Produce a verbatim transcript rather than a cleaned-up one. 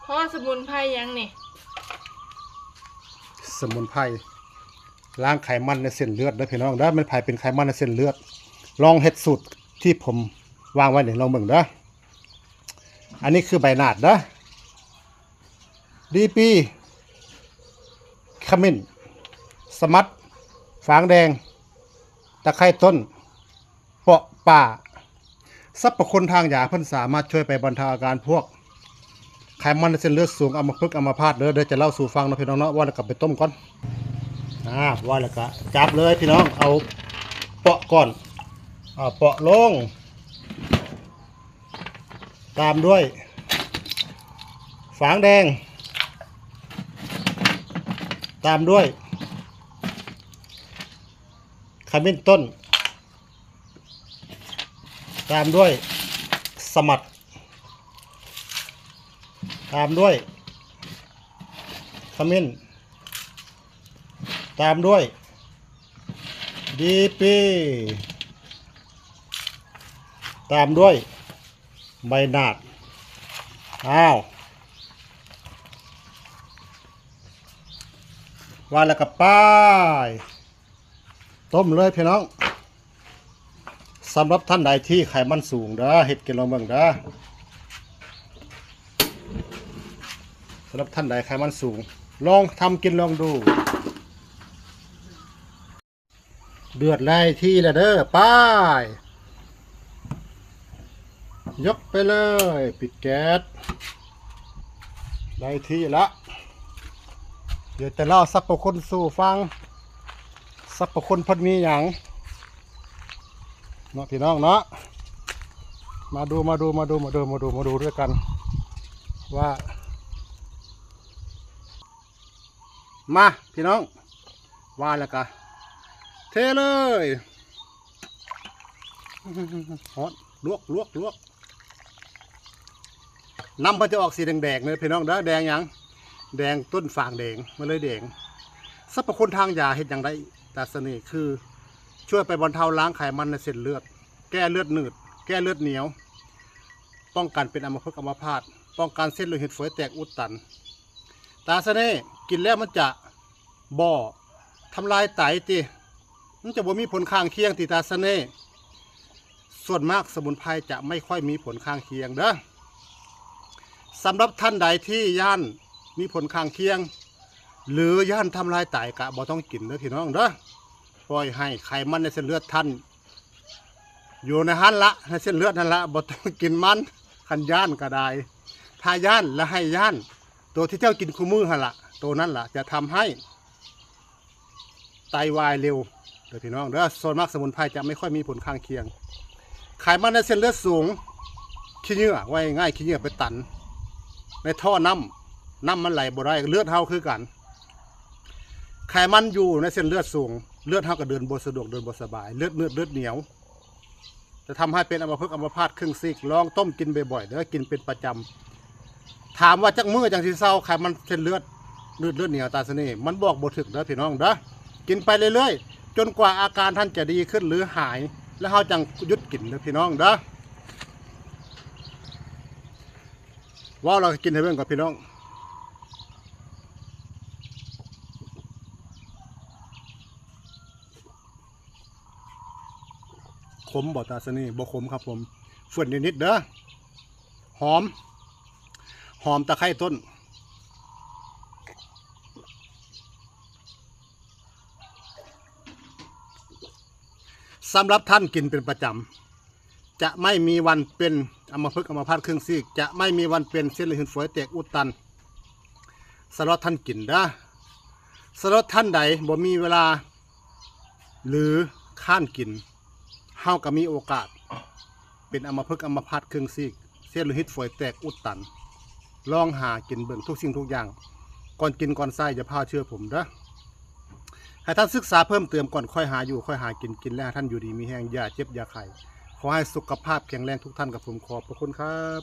พ่อสมุนไพรหยังนี่ สมุนไพรล้างไขมันในเส้นเลือดเด้อพี่น้องเด้อ แม่นไผเป็นไขมันในเส้นเลือด ลองเฮ็ดสูตรที่ผมวางไว้นี่ลองเบิ่งเด้อ อันนี้คือใบหนาดเด้อ ดีปี ขมิ้น สมัด ฝางแดง ตะไคร้ต้น เปาะป่า สรรพคุณทางยา เพิ่นสามารถช่วยไปบรรเทาอาการพวกไขมันในเส้นเลือดสูง อัมพฤกษ์อัมพาตเด้อ เดี๋ยวจะเล่าสู่ฟังเนาะพี่น้องเนาะ ว่าแล้วก็ไปต้มก่อน อ่า ว่าแล้วก็จับเลยพี่น้อง เอาเปาะก่อน อ่า เปาะลง ตามด้วย ฝางแดง ตามด้วย ขมิ้นต้น ตามด้วย สมัด ตามด้วย ขมิ้น ตามด้วย ดีปี ตามด้วย ใบหนาด อ้าว ว่าแล้วก็ป้าย ต้มเลยพี่น้อง สำหรับท่านใดที่ไขมันสูงเด้อ เฮ็ดกินลองเบิ่งเด้อ สำหรับท่านใดไขมันสูง ลองทำกินลองดู เดือดได้ที่แล้วเด้อ ป้าย ยกไปเลย ปิดแก๊ส ได้ที่ละ เดี๋ยวจะเล่าสรรพคุณสู่ฟัง สรรพคุณเพิ่นมีหยัง เนาะพี่น้องเนาะ มาดู มาดู มาดู มาดู มาดู มาดูด้วยกัน ว่า มาพี่น้อง ว่าแล้วก็ เทเลย ฮ้อน ลวก ลวก ลวก น้ำมันจะออกสีแดงๆเลยพี่น้องเด้อ แดงหยัง แดงต้นฝางแดง มันเลยแดง สรรพคุณทางยาเฮ็ดหยังได้ ตาเสน่ห์คือ ช่วยไปบรรเทาล้างไขมันในเส้นเลือด แก้เลือดหนืด แก้เลือดเหนียว ป้องกันเป็นอัมพฤกษ์อัมพาต ป้องกันเส้นเลือดหืดฝอยแตกอุดตัน ตาเสน่ห์ กินแล้วมันจะบ่ทำลายไตติ มันจะบ่มีผลข้างเคียงติ ตาเสน่ห์ ส่วนมากสมุนไพรจะไม่ค่อยมีผลข้างเคียงเด้อ สำหรับท่านใดที่ย้านมีผลข้างเคียง หรือย้านทำลายไตก็บ่ต้องกินเด้อพี่น้องเด้อ ปล่อยให้ไขมันในเส้นเลือดท่าน อยู่ในหั้นละ ในเส้นเลือดหั้นละ บ่ต้องกินมัน คันย้านก็ได้ ถ้าย้านและให้ย้าน ตัวที่เจ้ากินคู่มื้อหั้นละ ตัวนั้นละจะทำให้ ไตวายเร็วเด้อพี่น้องเด้อ ส่วนมากสมุนไพรจะไม่ค่อยมีผลข้างเคียง ไขมันในเส้นเลือดสูง ขี้เหงื่อ ว่าง่ายๆ ขี้เหงื่อไปตัน ในท่อน้ำ น้ำมันไหลบ่ได้ เลือดเฮาคือกัน ไขมันอยู่ในเส้นเลือดสูง เลือดเฮาก็เดินบ่สะดวก เดินบ่สบาย เลือดหนืด เลือดเหนียว จะทำให้เป็นอัมพฤกษ์อัมพาตครึ่งซีก ลองต้มกินบ่อยๆเด้อ กินเป็นประจำ ถามว่าจักมื้อจั่งสิเซาไขมันเส้นเลือดหนืด เลือดเหนียว ตาเสน่ห์ มันบอกบ่ถูกเด้อพี่น้องเด้อ กินไปเรื่อยๆ จนกว่าอาการท่านจะดีขึ้นหรือหาย แล้วเฮาจั่งหยุดกินเด้อพี่น้องเด้อ เว้าแล้วก็กินให้เบิ่งก่อนพี่น้อง ขมบ่ ตาเสน่ห์ บ่ขมครับผม เฝื่อนนิดๆเด้อ หอม หอมตะไคร้ต้น สำหรับท่านกินเป็นประจำ จะไม่มีวันเป็นอัมพฤกษ์อัมพาตครึ่งซีก จะไม่มีวันเป็นเส้นเลือดหืดฝอยแตกอุดตัน สำหรับท่านกินเด้อ สำหรับท่านใดบ่มีเวลา หรือค้านกิน เฮาก็มีโอกาส เป็นอัมพฤกษ์อัมพาตครึ่งซีก เส้นเลือดหืดฝอยแตกอุดตัน ลองหากินเบิ่งทุกสิ่งทุกอย่าง ก่อนกินก่อนใช้อย่าพลาดเชื่อผมเด้อ ให้ท่านศึกษาเพิ่มเติมก่อนค่อยหาอยู่ค่อยหากิน กินแล้วให้ท่านอยู่ดีมีแฮง อย่าเจ็บอย่าไข้ ขอให้สุขภาพแข็งแรงทุกท่านครับผม ขอบพระคุณครับ